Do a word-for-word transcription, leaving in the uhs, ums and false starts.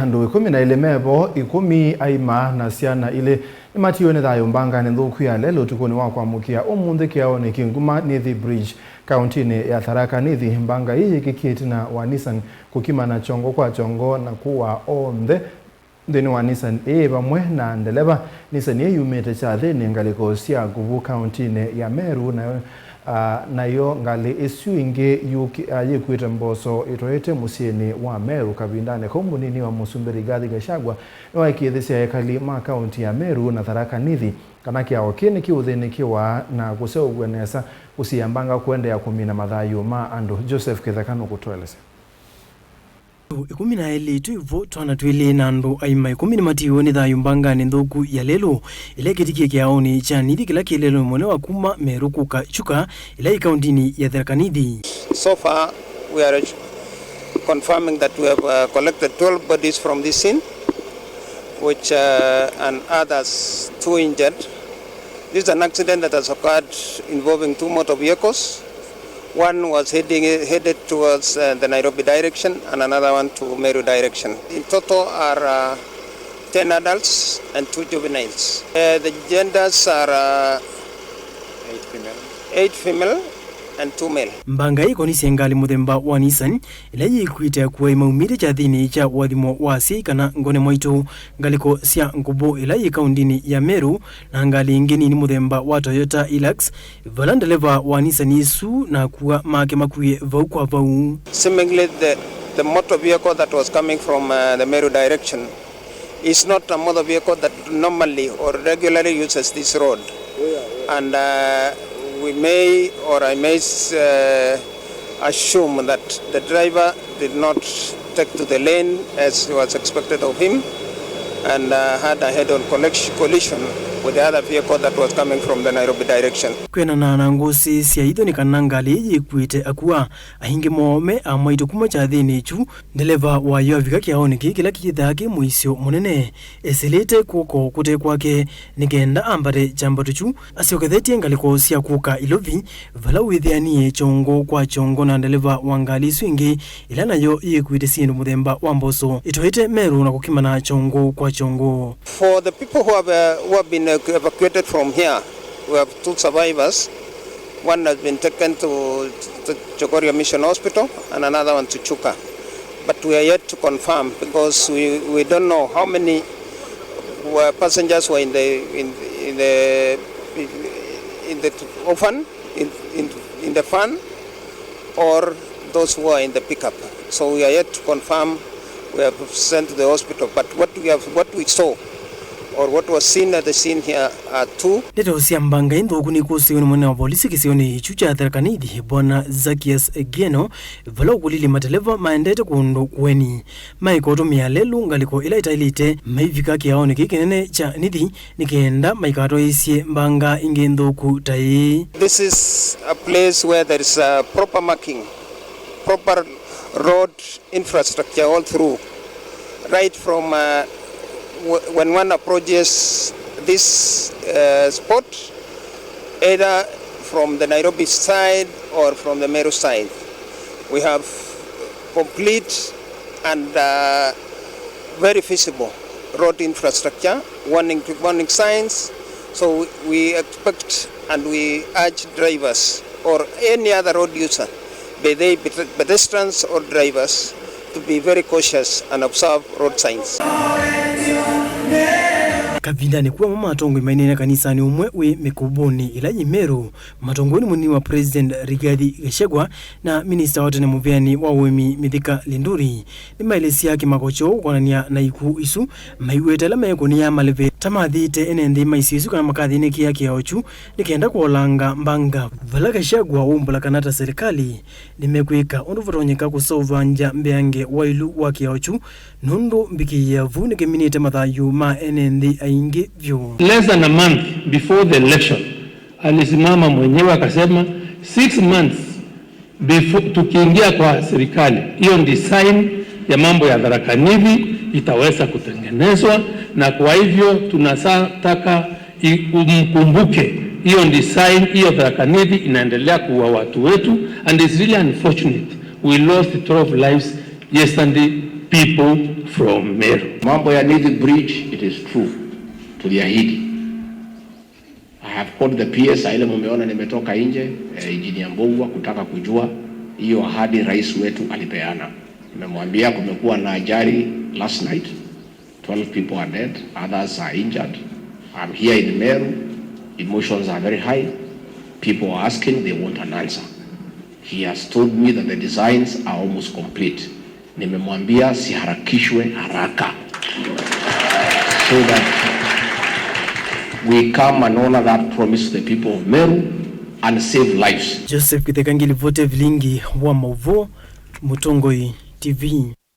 Andũ ĩkũmi na elĩ me vo, ĩkũmi aima na syana ilĩ, nĩmatiiwe nĩ thayũ mbanganĩ nthũku ya lelũ ũtukũnĩ wa kwamũkĩa ũmũnthĩ kĩaonĩ kĩ Nguma Nithi Bridge, kaũntĩnĩ ya Tharaka Nithi. Mbanga ĩĩ yĩkĩkie ĩtina wa Nissan kũkimana kyongo kwa kyongo na kũaa onthe nthĩnĩ wa Nissan ĩĩ vamwe na ndeleva. Nissan ĩĩ yumĩte Kyathĩnĩ, ngalĩko sya Nguvu, kaũntĩnĩ ya Meru, nayo, ah, nayo ngalĩ ĩsu ĩngĩ yũki-, ah, yĩkuĩte mboso ĩtwaĩte mũsyĩnĩ wa Meru. Kavindanĩ kau, mũnini wa mũsumbĩ Rigathi Gachagua nĩwaĩkĩĩthĩsya ekali ma kaũntĩ ya Meru na Tharaka Nithi kana kĩao kĩĩ nĩkĩũthĩnĩkĩwa na kũseũvw'a nesa kũsiĩĩa mbanga kũendeea kũmina mathayũ ma andũ. Joseph Kĩtheka nũkũtũelesya. Andũ ĩkũmi na elĩ twĩ vo, twana twĩlĩ na andũ aima ĩkũmi nĩmatiiwe nĩ thayũ mbanganĩ nthũku ya lelũ ĩla ĩkĩtikie kĩaonĩ kya Nithi kĩla kĩ lelũnĩ mũnene wa kuma Meru kũka Chuka, ĩla yĩ kaũntĩnĩ ya Tharaka Nithi. So far, we are confirming that we have, uh, collected twelve bodies from this scene, which, uh, and others two injured. This is an accident that has occurred involving two motor vehicles. One was heading, headed towards, uh, the Nairobi direction and another one to Meru direction. In total are, uh, ten adults and two juveniles. Uh, the genders are, uh, eight female and two male. Mbanga ĩkonisye ngalĩ mũthemba wa Nissan ĩla yĩkuĩte akuai maumĩte kyathĩnĩ kya ũathimo wa asyai kana ngone mwaitũ, ngalĩko sya Nguvu ĩla yĩ kaũntĩnĩ ya Meru, na ngalĩ ĩngĩ nini mũthemba wa Toyota Hilux, vala ndeleva wa Nissan ĩsu na akua make makuie vau kwa vau. Seemingly the, the motor vehicle that was coming from, uh, the Meru direction is not a motor vehicle that normally or regularly uses this road. And, uh, we may, or I may, uh, assume that the driver did not take to the lane as was expected of him and, uh, had a head-on collect-, collision with the other vehicle that was coming from the Nairobi direction. Kwĩanana na ngũsĩ sya itho nĩ kana ngalĩ ĩĩ yĩkuĩte akua aingĩ moo me amwaitũ kuma kyathĩnĩ kyu. Ndeleva wayo avika kĩaonĩ kĩĩ kĩla kĩthĩawa kĩ mũisyo mũnene, esĩlĩte kw'oko kũte kwake nĩ kenda ambate kyambato kyu, asyokethetye ngalĩko sya kũka Ilovi, vala wĩthĩanie kyongo kwa kyongo na ndeleva wa ngalĩ ĩsu ĩngĩ, ĩla nayo yĩkuĩte syĩndũ mũthemba wa mboso ĩtwaĩte Meru na kũkimana kyongo kwa kyongo. For the people who have, uh, who have been, uh, evacuated from here, we have two survivors. One has been taken to, to Chogoria Mission Hospital and another one to Chuka. But we are yet to confirm because we, we don't know how many were passengers were in the, in, in the, in the open, in, in, in the van, or those who are in the pickup. So we are yet to confirm. We have sent to the hospital, but what we have, what we saw, or what was seen at the scene here are two. Ndeto sya mbanga ĩ nthũku nĩkũsĩwe nĩ mũnene wa volisi kĩsionĩ kyu kya Tharaka Nithi, Bwana Zacchaeus Gieno, vala ũkũlilye mateleva maendete kũndũ kũeni, maĩkotũmĩa lelũ ngalĩko ĩla ĩtaĩlĩte maivika kĩaonĩ kĩĩ kĩnene kya Nithi nĩ kenda maikatwaĩsye mbanga ĩngĩ nthũku ta ĩĩ. This is a place where there is a proper marking, proper road infrastructure all through, right from, uh, w-, when one approaches this, uh, spot, either from the Nairobi side or from the Meru side. We have complete and, uh, very feasible road infrastructure, warning, warning signs. So we expect and we urge drivers or any other road user, be they ped-, pedestrians or drivers, to be very cautious and observe road signs. Kavindanĩ kũũ amwe ma atongoi maineena kanisanĩ ũmwe wĩ Mĩkũvũnĩ ĩla yĩ Meru, matongoew'e nĩ mũnini wa President Rigathi Gachagua na minista wa tene mũvĩanĩ wa ũĩmi Mithika Linturi, nĩmaelesya kĩmako kyoo kwonany'a na ikw'ũ isu, maiweta ĩla meekũnĩa malĩve ta mathiĩte ene nthĩ ma isio isu kana makathĩnĩkĩa kĩao kyu nĩ kenda kũolanga mbanga, vala Gachagua waumbũla kana ta silikalĩ nĩmekwĩka ũndũ vatonyeka kũseũvangya mbeange wa ilu wa kĩao kyu, nũndũ mbikĩĩa vu nĩkĩminĩte mathayũ ma ene nthĩ aingĩ vyũ. Less than a month before the election, alisimama mwenyewe akasema, six months before, tukiingia kwa serikali, hiyo design ya mambo ya Tharaka Nithi itaweza kutengenezwa, na kwa hivyo tunataka i-, umkumbuke hiyo design, hiyo Tharaka Nithi inaendelea kuua watu wetu, and it's really unfortunate we lost twelve lives yesterday, people from Meru. Mambo ya Nithi Bridge, it is true. Tuliahidi. I have called the P S, ile mumeona nimetoka nje, eh, Engineer Mbogwa kutaka kujua hiyo ahadi rais wetu alipeana. Nimemwambia kumekuwa na ajali last night. Twelve people are dead, others are injured. I'm here in Meru. Emotions are very high. People are asking, they want an answer. He has told me that the designs are almost complete. Nimemwambia siharakishwe haraka so that we come and honor that promise to the people of Meru and save lives. Joseph Kithekangili, Vote Vilingi wa Mauvoo, Mũtongoi T V.